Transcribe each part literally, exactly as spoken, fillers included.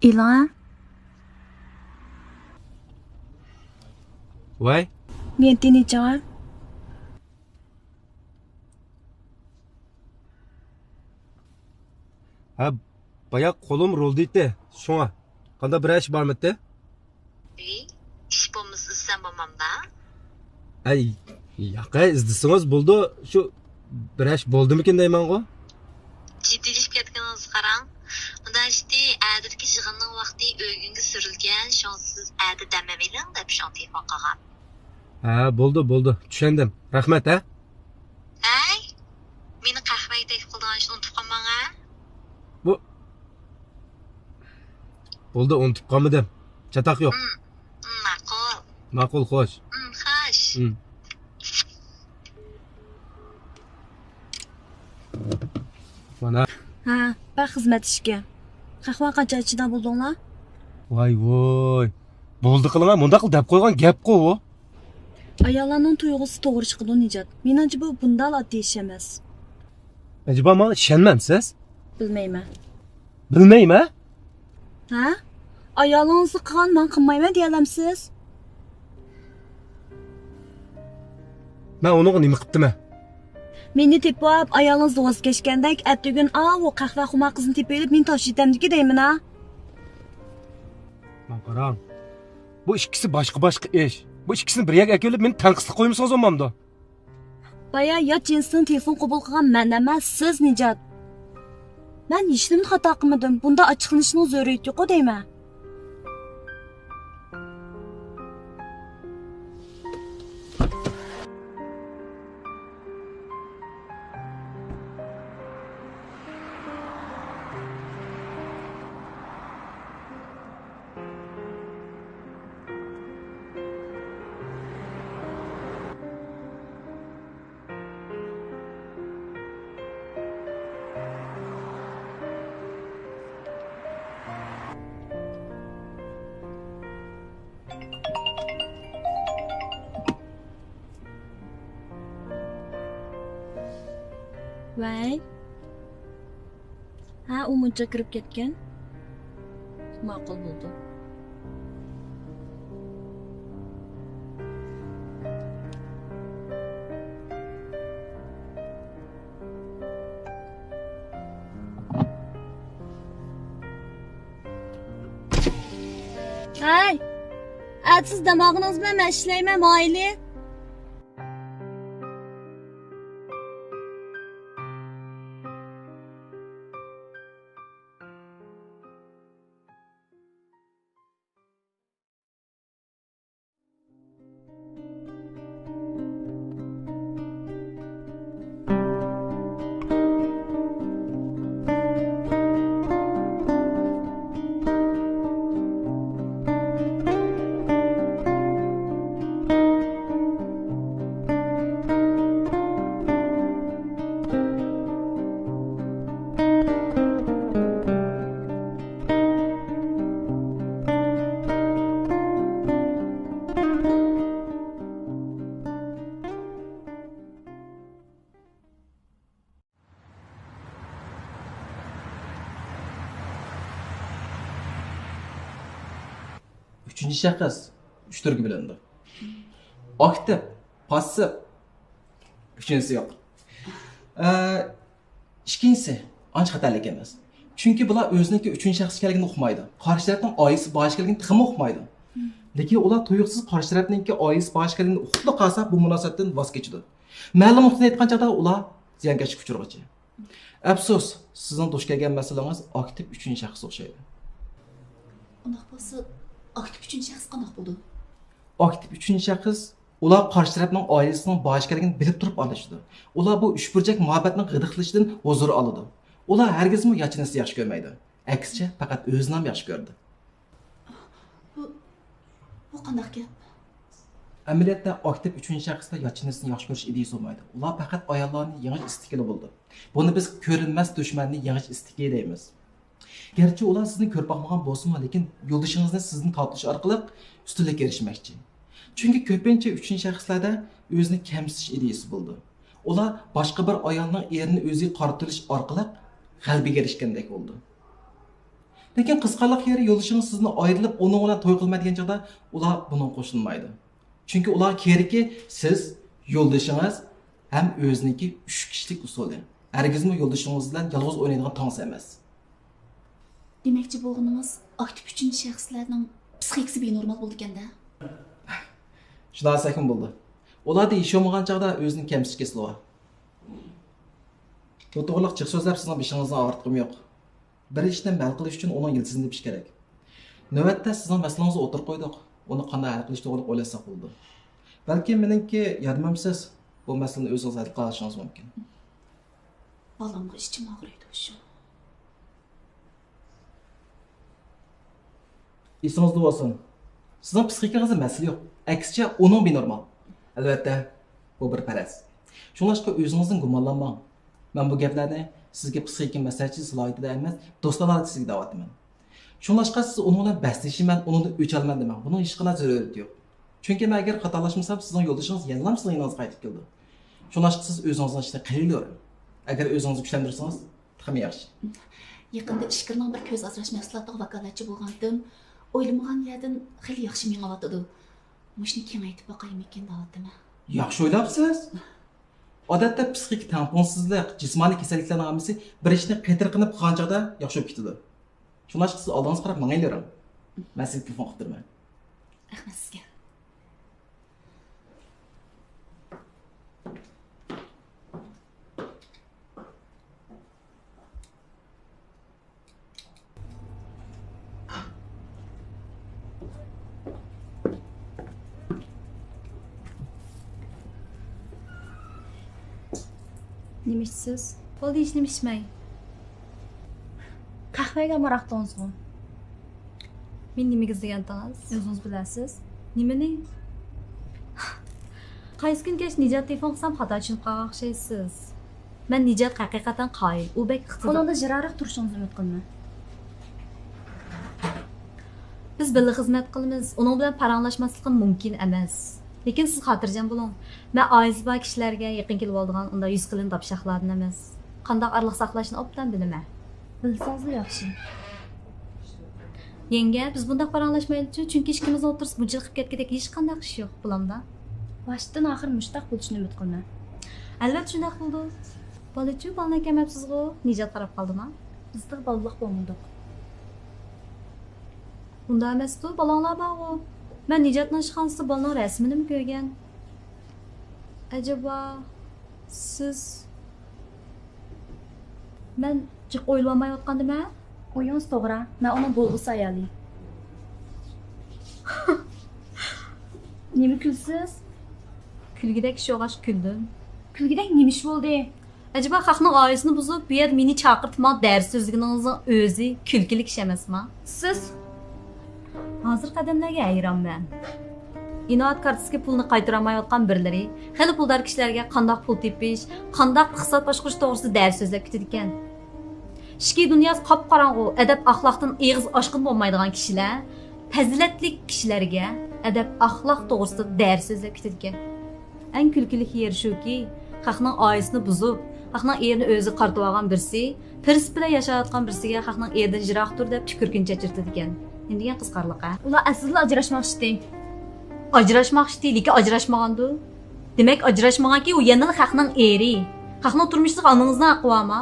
ئېلىڭە. ۋاي. نىيىتى نېچىڭە؟ ھە، بايا قولۇم رولدا ئىدى، شۇڭا. قانداق بىرەر ئىش بارمىدى؟ ئىش بولمىسا ئىزدىسەم بولمامدا؟ ئەي، ياق، ئەي، ئىزدىسىڭىز بولىدۇ. شۇ بىرەر ئىش بولدىمىكىن دەيمەنغۇ. جىددىيلىشىپ كەتكىنىڭىزگە قاراڭ. ئۇنداق ئىشتى، ئەتىدىكى يىغىننىڭ ۋاقتى ئۆگۈنگە سۈرۈلگەن، شۇڭا سىز ئەتە دەم ئېلىڭ دەپ شۇڭا تېلېفون قىلغان. ھە، بولدى، بولدى. چۈشەندىم. رەھمەت، ھە؟ ھەي، مېنى قەھۋەگە تەكلىپ قىلىدىغان ئىشنى ئۇنتۇپ قالماڭ، ھە؟ بۇ، بولدى، ئۇنتۇپ قالمىدىم. چاتاق يوق. ھىم، ھىم، ماقۇل. ماقۇل، خوش. ھىم، خوش. ھىم. مانا. ھە، بەك خىزمەت ئىشىكى. قەھۋە قاچان ئىچىدىغان بولدۇڭلار؟ ۋاي، ۋاي. بولدى قىلىڭا، مۇنداق دەپ قويغان گەپقۇ ئۇ. ئاياللارنىڭ تۇيغۇسى توغرا چىقىدۇ، نىجات. مېنىڭچە بۇ بۇنداق ئاددىي ئىش ئەمەس. ئەجەبا ماڭا ئىشەنمەمسىز؟ بىلمەيمەن. بىلمەيمەن؟ ھە؟ ئايالىڭىزغا قىلغان ماڭا قىلمايمەن دېيەلەمسىز؟ مەن ئۇنىڭغا نېمە قىپتىمەن؟ مېنى تېپىۋاپ، ئايالىڭىزدىن ۋاز كەچكەندەك، ئەتىگۈن ئاۋۇ قەھۋەخۇمار قىزنى تېپىۋېلىپ، مېنى تاشلىۋېتەمدىكى دەيمىنا. ماڭا قاراڭ. بۇ ئىككىسى باشقا-باشقا ئىش. بۇ ئىككىسىنى بىر يەرگە ئەكېلىپ، مېنى تەنقىدلىك قويمىسىڭىز بولمامدۇ؟ بايا يات جىنستىن تېلېفون قوبۇل قىلغان مەن ئەمەس، سىز، نىجات. مەن ھېچنېمىنى خاتا قىلمىدىم. بۇنداق ئاچچىقلىنىشنىڭ زۆرۈرىيىتى يوققۇ دەيمەن. ۋەي. ھە، ئۇ مۇنچە كىرىپ كەتكەن. ماقۇل بولدى. ھەي، ئەتىسى دەم ئالغىنىڭىز بىلەن مەن ئىشلەيمەن، مايلى. ئۈچىنچى شەخس ئۈچ تۈرگە بۆلۈنىدۇ. ئاكتىپ، پاسسىپ. ئۈچىنچىسى يوق. ئە، ئىككىنچىسى ئانچە خەتەرلىك ئەمەس. چۈنكى بۇلار ئۆزىنىڭكى ئۈچىنچى شەخس ئىكەنلىكىنى ئۇقمايدۇ. قارشى تەرەپنىڭ ئائىلىسى بار ئىكەنلىكىنى تېخىمۇ ئۇقمايدۇ. لېكىن ئۇلار تۇيۇقسىز قارشى تەرەپنىڭكى ئائىلىسى بار ئىكەنلىكىنى ئۇقۇپلا قالسا، بۇ مۇناسىۋەتتىن ۋاز كېچىدۇ. مەلۇم نۇقتىدىن ئېيتقان چاغدا ئۇلار زىيانكەشلىككە ئۇچرىغۇچى. ئەپسۇس، سىزنىڭ دۇچ كەلگەن مەسىلىڭىز ئاكتىپ ئۈچىنچى شەخسكە ئوخشايدۇ. ئۇنداق بولسا، ئاكتىپ ئۈچىنچى شەخس قانداق بولىدۇ؟ ئاكتىپ ئۈچىنچى شەخس ئۇلار قارشى تەرەپنىڭ ئائىلىسىنىڭ بار ئىكەنلىكىنى بىلىپ تۇرۇپ ئارىلىشىدۇ. ئۇلار بۇ ئۈچبۇرجەك مۇھەببەتنىڭ غىدىقلىشىشىدىن ھۇزۇر ئالىدۇ. ئۇلار ھەرگىزمۇ ياچىنىسنى ياخشى كۆرمەيدۇ. ئەكسىچە، پەقەت ئۆزىنىلا ياخشى كۆرىدۇ. بۇ، بۇ قانداق گەپ؟ ئەمەلىيەتتە، ئاكتىپ ئۈچىنچى شەخستە ياچىنىسنى ياخشى كۆرۈش ئىدىيىسى بولمايدۇ. ئۇلار پەقەت ئاياللارنى يېڭىش ئىستىكىلا بولىدۇ. بۇنى بىز كۆرۈنمەس دۈشمەننى يېڭىش ئىستىكى دەيمىز. گەرچە ئۇلار سىزنى كۆرۈپ باقمىغان بولسىمۇ، لېكىن يولدىشىڭىزنى سىزدىن تارتىش ئارقىلىق ئۈستۈنلۈككە ئېرىشمەكچى. چۈنكى كۆپىنچە ئۈچىنچى شەخسلەردە ئۆزىنى كەمسىتىش ئىدىيىسى بولىدۇ. ئۇلار باشقا بىر ئايالنىڭ ئېرىنى ئۆزىگە قارىتىۋېلىش ئارقىلىق غەلىبىگە ئېرىشكەندەك بولىدۇ. لېكىن قىزىقارلىق يېرى، يولدىشىڭىز سىزدىن ئايرىلىپ، ئۇنىڭ بىلەن توي قىلىمەن دېگەن چاغدا ئۇلار بۇنىڭغا قوشۇلمايدۇ. چۈنكى ئۇلارغا كېرىكى سىز، يولدىشىڭىز ھەم ئۆزىنىڭكى ئۈچ كىشىلىك ئۇسۇلى. ھەرگىزمۇ يولدىشىڭىز بىلەن يالغۇز ئوينايدىغان تانسا ئەمەس. دېمەكچى بولغىنىڭىز، ئاكتىپ ئۈچىنچى شەخسلەرنىڭ پسىخىكىسى بىنورمال بولىدىكەن-دە؟ شۇنداق دېسەكمۇ بولىدۇ. ئۇلاردا ھېچ بولمىغان چاغدا ئۆزىنىڭ كەمسىتىش كېسىلى بار. بۇ توغرىلىق جىق سۆزلەپ سىزنىڭ بېشىڭىزنى ئاغرىتقۇم يوق. بىر ئىشنى ھەل قىلىش ئۈچۈن ئۇنىڭ يىلتىزىنى تېپىش كېرەك. نۆۋەتتە سىزنىڭ مەسىلىڭىزنى ئوتتۇرىغا قويدۇق. ئۇنى قانداق ھەل قىلىش توغرىلىق ئويلاشساق بولىدۇ. بەلكىم مېنىڭكى ياردىمىمسىز بۇ مەسىلىنى ئۆزىڭىز ھەل قىلالىشىڭىز مۇمكىن. بالامغا ئىچىم ئاغرىيدۇ شۇ. ئېسىڭىزدە بولسۇن، سىزنىڭ پسىخىكىڭىزدا مەسىلە يوق. ئەكسىچە، ئۇنىڭ بىنورمال. ئەلۋەتتە، بۇ بىر پەرەز. شۇڭلاشقا ئۆزىڭىزدىن گۇمانلانماڭ. مەن بۇ گەپلەرنى سىزگە پسىخىكا مەسلىھەتچىسى سالاھىيىتىدە ئەمەس، دوستانە ھالەتتە سىزگە دەۋاتىمەن. شۇڭلاشقا سىز ئۇنىڭ بىلەن بەسلىشىمەن، ئۇنىڭدىن ئۆچ ئالىمەن دېمەڭ. بۇنىڭ ھېچقانداق زۆرۈرىيىتى يوق. چۈنكى مەن ئەگەر خاتالاشمىسام، سىزنىڭ يولدىشىڭىز يەنىلا سىزنىڭ يېنىڭىزغا قايتىپ كېلىدۇ. شۇڭلاشقا سىز ئۆزىڭىزنىڭ ئىشىنى قىلىۋېرىڭ. ئەگەر ئۆزىڭىزنى كۈچلەندۈرسىڭىز، تېخىمۇ ياخشى. يېقىندا ئىچكىرىنىڭ بىر كۆز ئاجراش مەھسۇلاتىغا ۋاكالەتچى بولغانتىم. ئويلىمىغان يەردىن خېلى ياخشى مېڭىۋاتىدۇ. مۇشۇنى كېڭەيتىپ باقايمىكىن دەۋاتىمەن. ياخشى ئويلاپسىز. ئادەتتە پسىخىك تەڭپۇڭسىزلىق، جىسمانىي كېسەللىكلەرنىڭ ھەممىسى بىر ئىشنى قېتىرقىنىپ قىلغان چاغدا ياخشى بولۇپ كېتىدۇ. شۇڭلاشقا سىز ئالدىڭىزغا قاراپ ماڭايلىرىڭ. مەن سىزگە تېلېفون قىلىپ تۇرىمەن. رەھمەت سىزگە. نېمە ئىچىسىز؟ بولدى، ھېچنېمە ئىچمەي. قەھۋەگە ئامراقتىڭىزغۇ؟ مېنى نېمىگە ئىزدىگەنتىڭىز؟ ئۆزىڭىز بىلەرسىز. نېمىنى؟ قايسى كۈنى كەچ نىجات تېلېفون قىلسام، خاتا چۈشىنىپ قالغان ئوخشايسىز. مەن نىجاتقا ھەقىقەتەن قايىل. ئۇ بەك ئىقتىدار. ئۇنىڭدىن يىراقراق تۇرۇشىڭىزنى ئۈمىد قىلىمەن. بىز بىللە خىزمەت قىلىمىز. ئۇنىڭ بىلەن پاراڭلاشماسلىقىم مۇمكىن ئەمەس. لېكىن سىز خاتىرجەم بولۇڭ. مەن ئائىلىسى بار كىشىلەرگە يېقىن كېلىۋالىدىغان ئۇنداق يۈز قېلىن داپشاقلاردىن ئەمەس. قانداق ئارىلىق ساقلاشنى ئوبدان بىلىمەن. بىلسىڭىزلا ياخشى. يەڭگە، بىز بۇنداق پاراڭلاشمايلىچۇ، چۈنكى ئىككىمىزنىڭ ئوتتۇرىسىدا بۇنچىلىك قىلىپ كەتكۈدەك ھېچقانداق ئىش يوق، بولامدا؟ باشتىن ئاخىر مۇشۇنداق بولۇشىنى ئۈمىد قىلىمەن. ئەلۋەتتە شۇنداق بولىدۇ. بالىچۇ، بالىنى ئەكەلمەپسىزغۇ؟ نىجات قاراپ قالدىما؟ بىز تېخى بالىلىق بولمىدۇق. ئۇنداق ئەمەستۇ، بالاڭلار بارغۇ. مەن نىجاتنىڭ ئىشخانىسىدا بالىنىڭ رەسىمىنىمۇ كۆرگەن. ئەجەبا، سىز؟ مەن جىق ئويلىۋالمايۋاتقاندىمەن؟ ئويىڭىز توغرا، مەن ئۇنىڭ بولغۇسى ئايالى. نېمە كۈلىسىز؟ كۈلگۈدەك ئىش يوق، ئاشۇ كۈلدۈم. كۈلگۈدەك نېمە ئىش بولدى؟ ئەجەبا، خەقنىڭ ئائىلىسىنى بۇزۇپ، بۇ يەردە مېنى چاقىرتىپ ماڭا دەرس سۆزلىگىنىڭىزنىڭ ئۆزى كۈلكىلىك ئىش ئەمەسما؟ سىز؟ ھازىرقى ئادەملەرگە ھەيرانمەن. ئىناۋەت كارتىسىدىكى پۇلنى قايتۇرالمايۋاتقان بىرلىرى خېلى پۇلدار كىشىلەرگە قانداق پۇل تېپىش، قانداق ئىقتىساد باشقۇرۇش توغرىسىدا دەرس سۆزلەپ كېتىدىكەن. ئىچكى دۇنياسى قاپقاراڭغۇ، ئەدەپ-ئەخلاقتىن ئېغىز ئاچقىلى بولمايدىغان كىشىلەر پەزىلەتلىك كىشىلەرگە ئەدەپ-ئەخلاق توغرىسىدا دەرس سۆزلەپ كېتىدىكەن. ئەڭ كۈلكىلىك يېرى شۇكى، خەقنىڭ ئائىلىسىنى بۇزۇپ، خەقنىڭ ئېرىنى ئۆزىگە قارىتىۋالغان بىرسى، پىرىنسىپ بىلەن ياشاۋاتقان بىرسىگە خەقنىڭ ئېرىدىن يىراق تۇر دەپ تۈكۈرۈكىنى چەچۈرتىدىكەن. نېمە دېگەن قىزىقارلىق، ھە؟ ئۇلار ئەسلىدىلا ئاجراشماقچىتى. ئاجراشماقچىتى، لېكىن ئاجراشمىغاندۇ. دېمەك، ئاجراشمىغانكى، ئۇ يەنىلا خەقنىڭ ئېرى. خەقنىڭ تۇرمۇشىدا ئانىڭىزنىڭ ھەققى بارما؟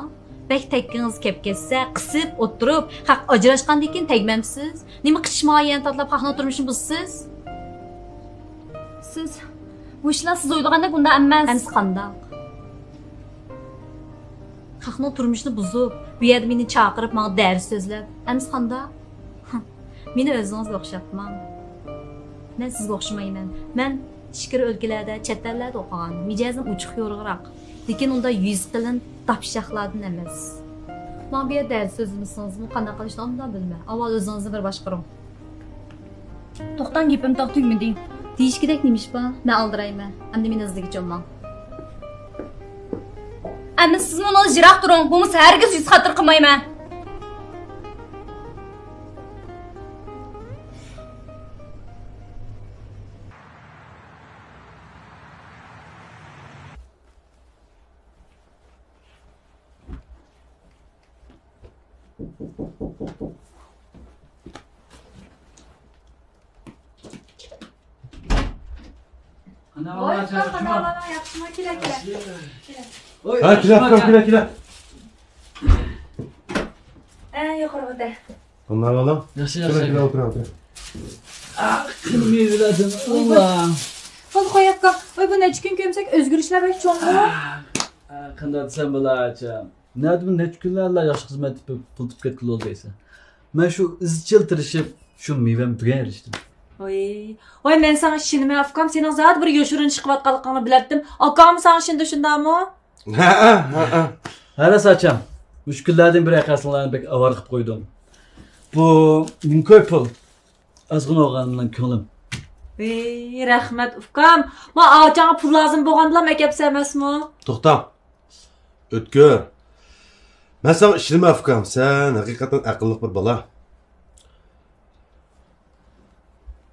بەك تەككىڭىز كەپ كەتسە، قىسىپ ئولتۇرۇپ، خەق ئاجراشقاندىن كېيىن تەگمەمسىز؟ نېمە قىچىشمىغان يەرنى تاتىلاپ خەقنىڭ تۇرمۇشىنى بۇزىسىز؟ سىز، بۇ ئىشلار سىز ئويلىغاندەك ئۇنداق ئەمەس. ئەمىسە قانداق؟ خەقنىڭ تۇرمۇشىنى بۇزۇپ، بۇ يەردە مېنى چاقىرىپ، ماڭا دەرس سۆزلەپ، ئەمىسە قانداق؟ مېنى ئۆزىڭىزگە ئوخشاتماڭ. مەن سىزگە ئوخشىمايمەن. مەن ئىچكىرى ئۆلكىلەردە، چەت ئەللەردە ئوقۇغان. مىجەزىم ئوچۇق يورۇقراق. لېكىن ئۇنداق يۈز قېلىن داپشاقلاردىن ئەمەس. ماڭا بۇ يەردە دەرس سۆزلىمىسىڭىزمۇ قانداق قىلىشنى ئوبدان بىلىمەن. ئاۋۋال ئۆزىڭىزنى بىر باشقۇرۇڭ. توختاڭ، گېپىم تېخى تۈگىمىدى. دېيىشكۈدەك نېمە ئىش بار؟ مەن ئالدىرايمەن. ئەمدى مېنى ئىزدىگىچە بولماڭ. ئەمىسە سىزمۇ ئۇنىڭدىن يىراق تۇرۇڭ، بولمىسا ھەرگىز يۈز خاتىرە قىلمايمەن. ۋاي، ئۇكام، قانداق ئەھۋالىڭ، ياخشىمۇ؟ كېلە، كېلە. ھە، كېلە، ئۇكام، كېلە، كېلە. ھە، يۇقىرىغا دە. قانداق ئەھۋالىڭ؟ ياخشى، كېلە، ياخشى. كېلە، ئولتۇرۇڭ، ئولتۇرۇڭ. ئاھ، مېۋىلەردىن، ئاللا. بولدى، قوي، ئۇكام. ۋاي، بۇ نەچچە كۈن كۆرمىسەك، ئۆزگىرىشلەر بەك چوڭغۇ. ئاھ، ئاھ، قانداق دېسەم بولا، ئاچام. نەدە بۇ نەچچە كۈنلەرلا ياخشى خىزمەت تېپىپ، پۇل تېپىپ كەتكىلى بولدى دەيسەن. مەن شۇ ئىزچىل تىرىشىپ، شۇ مېۋەم بۈگۈن ئېرىشتىم. ۋاي، ۋاي، مەن ساڭا ئىشىنىمەن، ئۇكام، سېنىڭ زادى بىر يوشۇرۇن ئىش قىلىۋاتقانلىقىڭنى بىلەتتىم. ئاكاممۇ ساڭا ئىشىنىدۇ، شۇنداقمۇ؟ ھەئە، ھەئە. ھە، راست ئاچام. مۇشۇ كۈنلەردىن بىر ئەقەسىڭلارنى بەك ئاۋارە قىلىپ قويدۇم. بۇ مىڭكوي پۇل. ئازغىنە بولغانمىدىڭ كۆڭلۈم. ۋىي، رەھمەت، ئۇكام. ما ئاچاڭغا پۇل لازىم بولغاندىلا ئەكەپسەن ئەمەسمۇ؟ توختاڭ. ئۆتكۈر. مەن ساڭا ئىشىنىمەن، ئۇكام. سەن ھەقىقەتەن ئەقىللىق بىر بالا.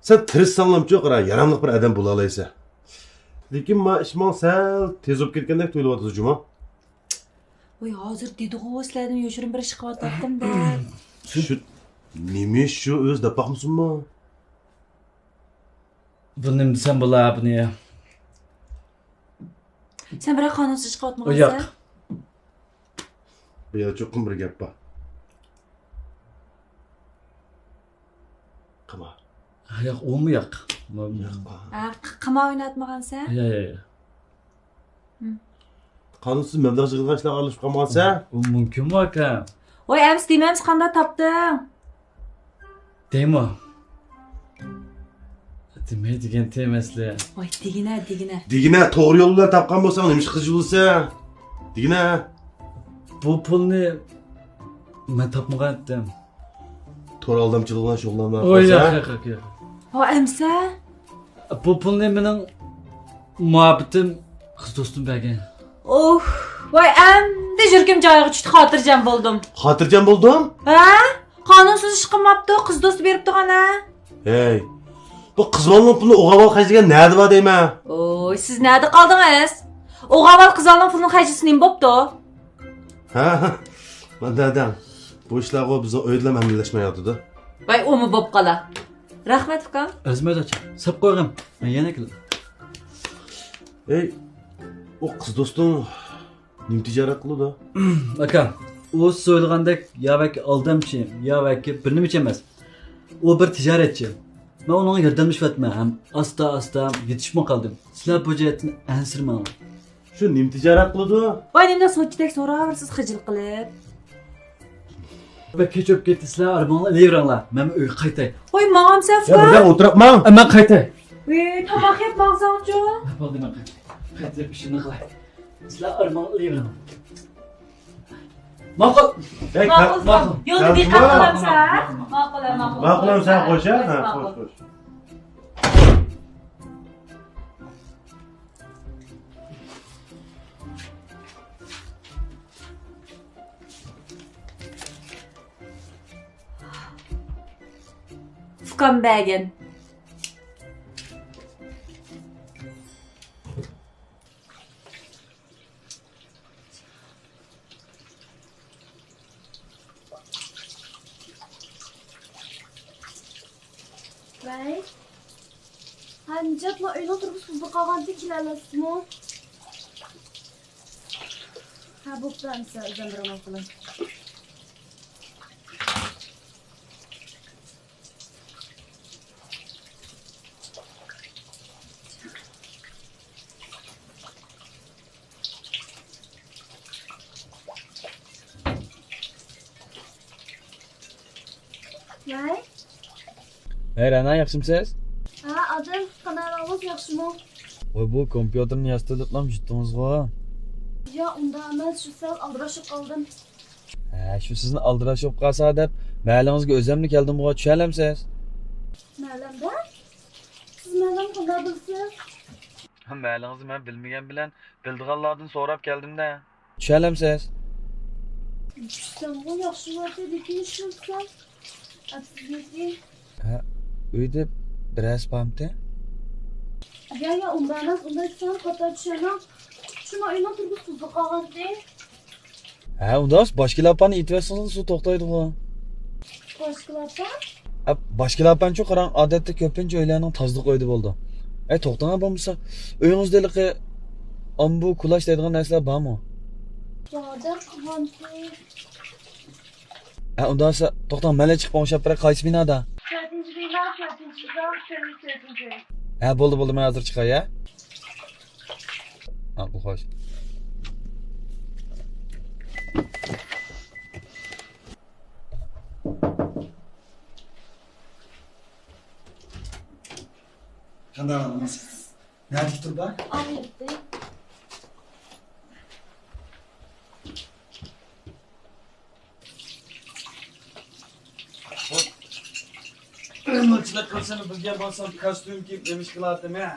سەن تىرىشساڭلامچۇ، قارا، ياراملىق بىر ئادەم بولالايسەن. لېكىن ما ئىش ماڭا سەل تېز بولۇپ كەتكەندەك تۇيۇلۇۋاتىدۇ جۇمۇ. ۋاي، ھازىر دېدىغۇ، سىلەردىن يوشۇرۇن بىر ئىش قىلىۋاتاتتىم دەپ. شۇ نېمە ئىش شۇ، ئۆزى دەپ باقمىسۇنمۇ؟ بۇ نېمە دېسەم بولا بۇنى؟ سەن بىراق قانۇنسىز ئىش قىلىۋاتمىغانسەن؟ ياق. بۇ يەردە چوقۇم بىر گەپ بار. قىمار. ھە، ياق، ئۇمۇ ياق. ياق. ھە، ق-، قىمار ئويناتمىغانسەن؟ ياق، ياق، ياق. قانۇنسىز مەبلەغ يىغىدىغان ئىشلارغا ئارىلىشىپ قالمىغانسەن؟ ئۇ مۇمكىنمۇ ئاكا؟ ۋاي، ئەمىسە دېمەمسە قانداق تاپتىڭ؟ دەيمۇ؟ دېمەي دېگەنتى مەسىلە. ۋاي، دېگىنە، دېگىنە. دېگىنە، توغرا يول بىلەن تاپقان بولساڭ نېمە ئىش قىلىش بولسا؟ دېگىنە. بۇ پۇلنى مەن تاپمىغانتىم. تور ئالدامچىلىقى بىلەن شۇغۇللانماي قالسا. ياق، ياق، ياق، ياق. ۋاي، ئەمىسە؟ بۇ پۇلنى مېنىڭ مۇھەببىتىم، قىز دوستۇم بەرگەن. ئوھ، ۋاي، ئەمدى يۈرىكىم جايىغا چۈشتى، خاتىرجەم بولدۇم. خاتىرجەم بولدۇڭ؟ ھە؟ قانۇنسىز ئىش قىلماپتۇ، قىز دوستى بېرىپتۇ قانا. ھەي، بۇ قىز بالىنىڭ پۇلىنى ئوغۇل بالا خەجلىگەن نەدە بار دەيمەن؟ ۋوي، سىز نەدە قالدىڭىز؟ ئوغۇل بالا قىز بالىنىڭ پۇلىنى خەجلىسە نېمە بوپتۇ؟ ھە؟ مانا دەڭ، بۇ ئىشلارغۇ بىزنىڭ ئۆيدىلا ئەمەلىيلەشمەيۋاتىدۇ. ۋاي، ئۇمۇ بوپ قالا. رەھمەت، ئۇكام. ئەرزىمەيدۇ ئاچا. سەپ قويغىن. مەن يەنە كېلىمەن. ئەي، ئۇ قىز دوستۇڭ نېمە تىجارەت قىلىدۇ؟ ئاكا، ئۇ سىز ئويلىغاندەك يا بەكى ئالدامچى، يا بەكى بىر نېمىچى ئەمەس. ئۇ بىر تىجارەتچى. مەن ئۇنىڭغا ياردەملىشىۋاتىمەن ھەم ئاستا-ئاستا يېتىشىپمۇ قالدىم. سىلەر بۇ جەھەتتىن ئەنسىرىمەڭلار. شۇ نېمە تىجارەت قىلىدۇ؟ ۋاي، نېمىدە سوتچىدەك سوراۋېرىسىز خىجىل قىلىپ. بەك كەچ بولۇپ كەتتى، سىلەر ئارمىڭلارنى ئېلىۋېرىڭلار، مەن ئۆيگە قايتاي. ۋاي، ماڭامسەن، يا، ئۇكا؟ بىردەم ئولتۇرۇپ ماڭ. ئە، مەن قايتاي. ۋاي، تاماق يەپ ماڭساڭچۇ؟ بولدى، مەن قايتاي. قايتىپ ئىشىمنى قىلاي. سىلەر ئارمىڭلارنى ئېلىۋېرىڭلار. ماقۇل. ماقۇل. ماقۇل. يولدا دىققەت قىلامسەن، ھە؟ ماقۇل، ماقۇل. ماقۇل، سەن خوش، ھە؟ ھە، خوش، خوش. ئۇكام بەرگەن. ۋەي. ھە، نىجاتلا ئۆينىڭ تۇرۇبىسى بۇزۇلۇپ قالغانتى، كېلەلەيسىزمۇ؟ ھە، بوپتۇ، ئەمىسە، ئۆزۈم بىر ئامال قىلاي. ۋەي. ھەي، رەنا، ياخشىمسىز؟ ھە، ئادىل، قانداق ئەھۋالىڭىز، ياخشىمۇ؟ ۋاي، بۇ كومپيۇتېرنى ياسىتىۋېلىپلا يۈتتىڭىزغۇ؟ يا، ئۇنداق ئەمەس، شۇ سەل ئالدىراش بولۇپ قالدىم. ھە، شۇ سىزنى ئالدىراش بولۇپ قالسا دەپ، مەھەللىڭىزگە ئۆزۈملا كەلدىمغۇ، چۈشەلەمسىز؟ مەھەللەمدە؟ سىز مەھەللەمنى قانداق بىلىسىز؟ مەھەللىڭىزنى مەن بىلمىگەن بىلەن، بىلىدىغانلاردىن سوراپ كەلدىم-دە. چۈشەلەمسىز؟ چۈشسەمغۇ ياخشى بولاتتى، لېكىن ئىشلىسەم ئەپسىزلىكى. ھە، ئۆيدە بىرەرسى بارمىتى؟ يا، يا، ئۇنداق ئەمەس، ئۇنداق دېسەڭ خاتا چۈشەنمەڭ. شۇ ئۆينىڭ تۇرۇبىسى بۇزۇلۇپ قالغانتى. ھە، ئۇنداق باشكېلەپاننى ئېيتىۋەتسىڭىز سۇ توختايدىغۇ. باشكېلەپان؟ ھە، باشكېلەپانچۇ قاراڭ، ئادەتتە كۆپىنچە ئۆيلەرنىڭ تازىلىق ئۆيىدە بولىدۇ. ئەي، توختاڭ بولمىسا. ئۆيىڭىزدە ھېلىقى ئامبۇ، كۇلاچ دەيدىغان نەرسىلەر بارمۇ؟ بار-دە، قىزغۇنچى. ھە، ئۇنداق بولسا، توختاڭ، مەنلا چىقىپ ئوڭشاپ بېرەي، قايسى بىنادا؟ تۆتىنچى بىنا، تۆتىنچى زال، تۆتىنچى. ھە، بولدى، بولدى، مەن ھازىر چىقاي، ھە؟ ماقۇل، خوش. قانداق ئالىمىز؟ نەدىكى تۇرۇبا؟ ئالىيەتتە. مىلچىلىق قىلسىمۇ بىلگەن بولسام، كاستيۇم كىيىپ نېمە ئىش قىلاتتىم، ھە؟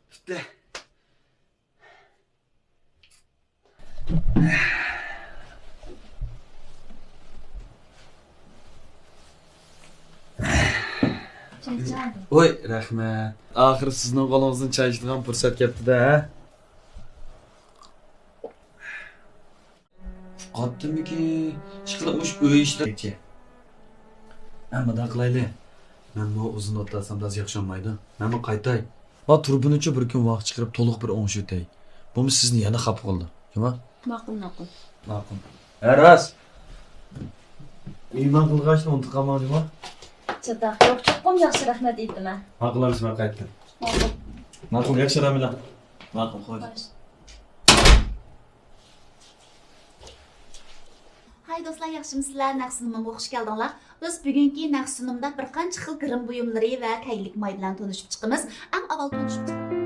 پۈتتى. ۋوي، رەھمەت. ئاخىرى سىزنىڭ قولىڭىزدىن چاي ئىچىدىغان پۇرسەت كەپتۇ-دە، ھە؟ ئۇقاتتىمىكىن؟ ئىشقىلىپ مۇشۇ ئۆي ئىشلىرى. ھە، مۇنداق قىلايلى. مەنمۇ ئۇزۇن ئولتۇرسام بەك ياخشى بولمايدۇ. مەنمۇ قايتاي. ما تۇرۇبىنىچۇ بىر كۈن ۋاقىت چىقىرىپ تولۇق بىر ئوڭشىۋېتەي. بولمىسا سىزنى يەنە خاپا قىلىدۇ. جۇما؟ ماقۇل، ماقۇل. ماقۇل. ھە، راست. مېھمان قىلغاچنى ئۇنتۇپ قالماڭ، جۇما. چاتاق يوق، چوقۇم ياخشى، رەھمەت ئېيتىمەن. ماقۇل، ئەمىسە مەن قايتتىم. ماقۇل. ماقۇل، ياخشى، رامىلە. ماقۇل، خوش. خوش. ھاي دوستلار، ياخشىمۇسىلەر؟ نەق سۇنۇمۇمغا خۇش كەلدىڭلار. بىز بۈگۈنكى نەق سۇنۇمدا بىر قانچە خىل گىرىم بۇيۇملىرى ۋە تەگلىك ماي بىلەن تونۇشۇپ چىقىمىز. ئەڭ ئاۋۋال تونۇشۇپ چىقىمىز.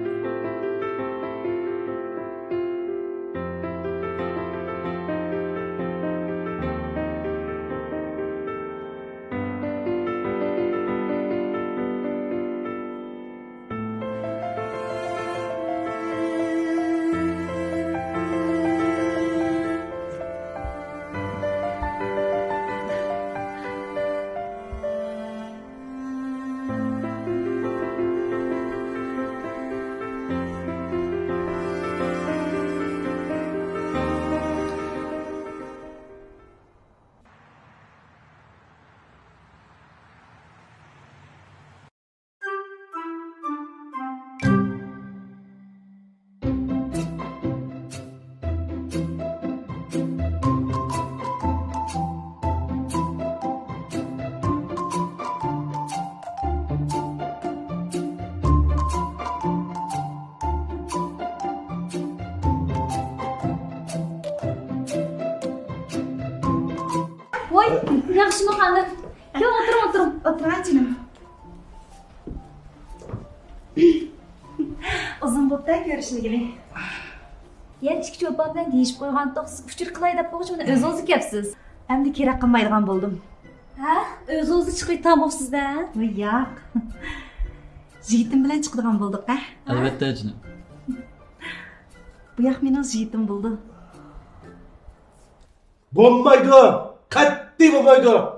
ۋاي، ياخشىمۇ خانىم؟ كېلىڭ، ئولتۇرۇڭ، ئولتۇرۇڭ. ئولتۇراي جېنىم. ئۇزۇن بوپتۇ كۆرۈشمىگىلى. يەنە ئىككى چوپان بىلەن دېيىشىپ قويغانتۇق، سىز ئۇچۇر قىلاي دەپ بولغۇچە مانا ئۆزىڭىزلا كەپسىز. ئەمدى كېرەك قىلمايدىغان بولدۇم. ھە؟ ئۆزىڭىزلا چىقىۋېتىڭ سىزدە. ۋاي ياق. يىگىتىم بىلەن چىقىدىغان بولدۇق، ھە؟ ئەلۋەتتە، جېنىم. بۇ ياق مېنىڭ يىگىتىم بولىدۇ. بولمايدۇ! قەتئىي بولمايدۇ!